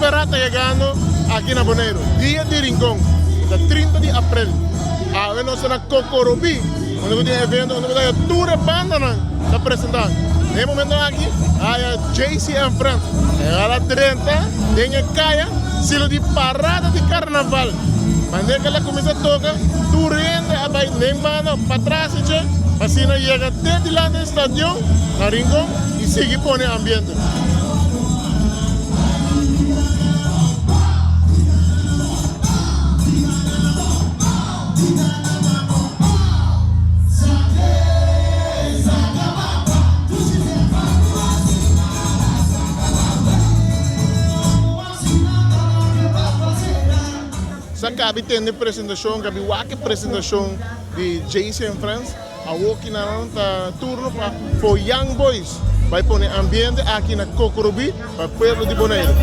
espera ta yegando aki na Boneiru. Dia di Rincon ta 30 di aprel. Awe nos ta na Kokorobí unda ku tin evento unda ku ta tur e bandanan ta presenta. Den e momento aki haya JC and Friends ta yega la drenta den e kaya silo di parada di karnaval. Manera ku el a kuminsá toka tur hende a bai den banda patras dje pa asina yega te dilanti e stadion na Rincon y sigui pone ambiente. Sa kabi tende presentashon, kabi wak e presentashon di Jaycee and Friends. Awoki nan ta turno pa For Young Boys bai pone ambiente aki na Kokorobí pa pueblo di Boneiru.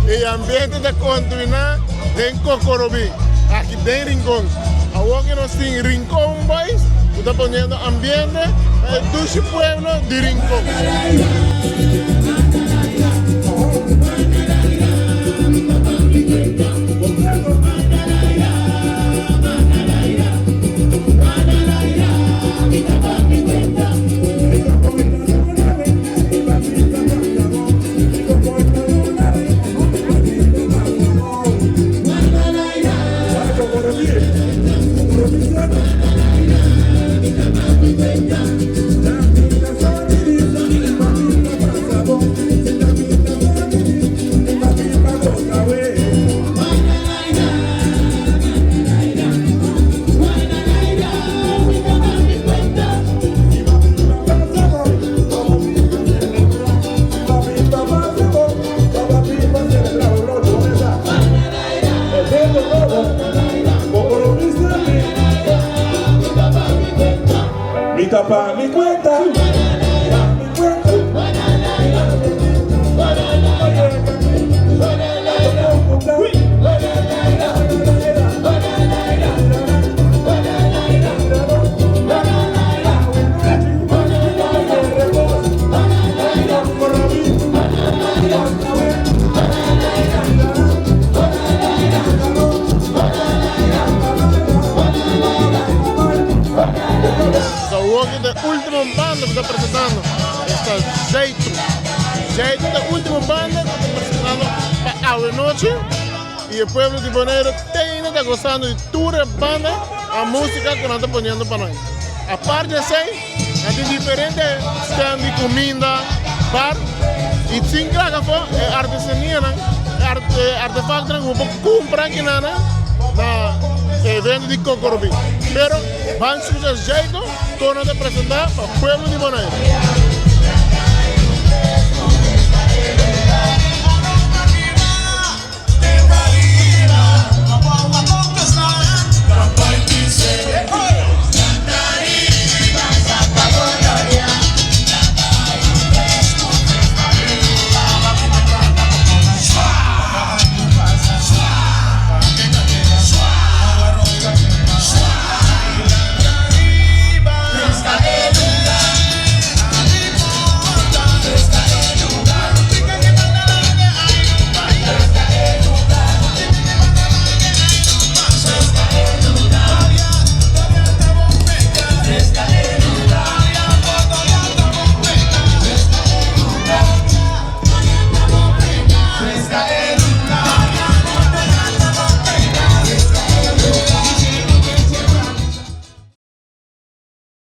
E ambiente ta kontinuá den Kokorobí, aki den Rincon. Awor ke nos tin Rincon Boys ku ta poniendo ambiente pa e dushi pueblo di Rincon. Awoki ta e ultimo banda ku ta presentando esta Zaitu. Zaitu ta e ultimo banda ku ta presentando pa awe nochi y e pueblo di Boneiru teina ta gozando di tur e banda a musica ku nan ta poniendo pa nan. Apart di esei nan tin diferente stand di cuminda, bar y sin klaga afo e artesanianan, e artefactonan ku bo por cumpra akinan na e evento di Kokorobí. Pero. Ban skucha Jaito kon nan ta presentá pa pueblo di Boneiru.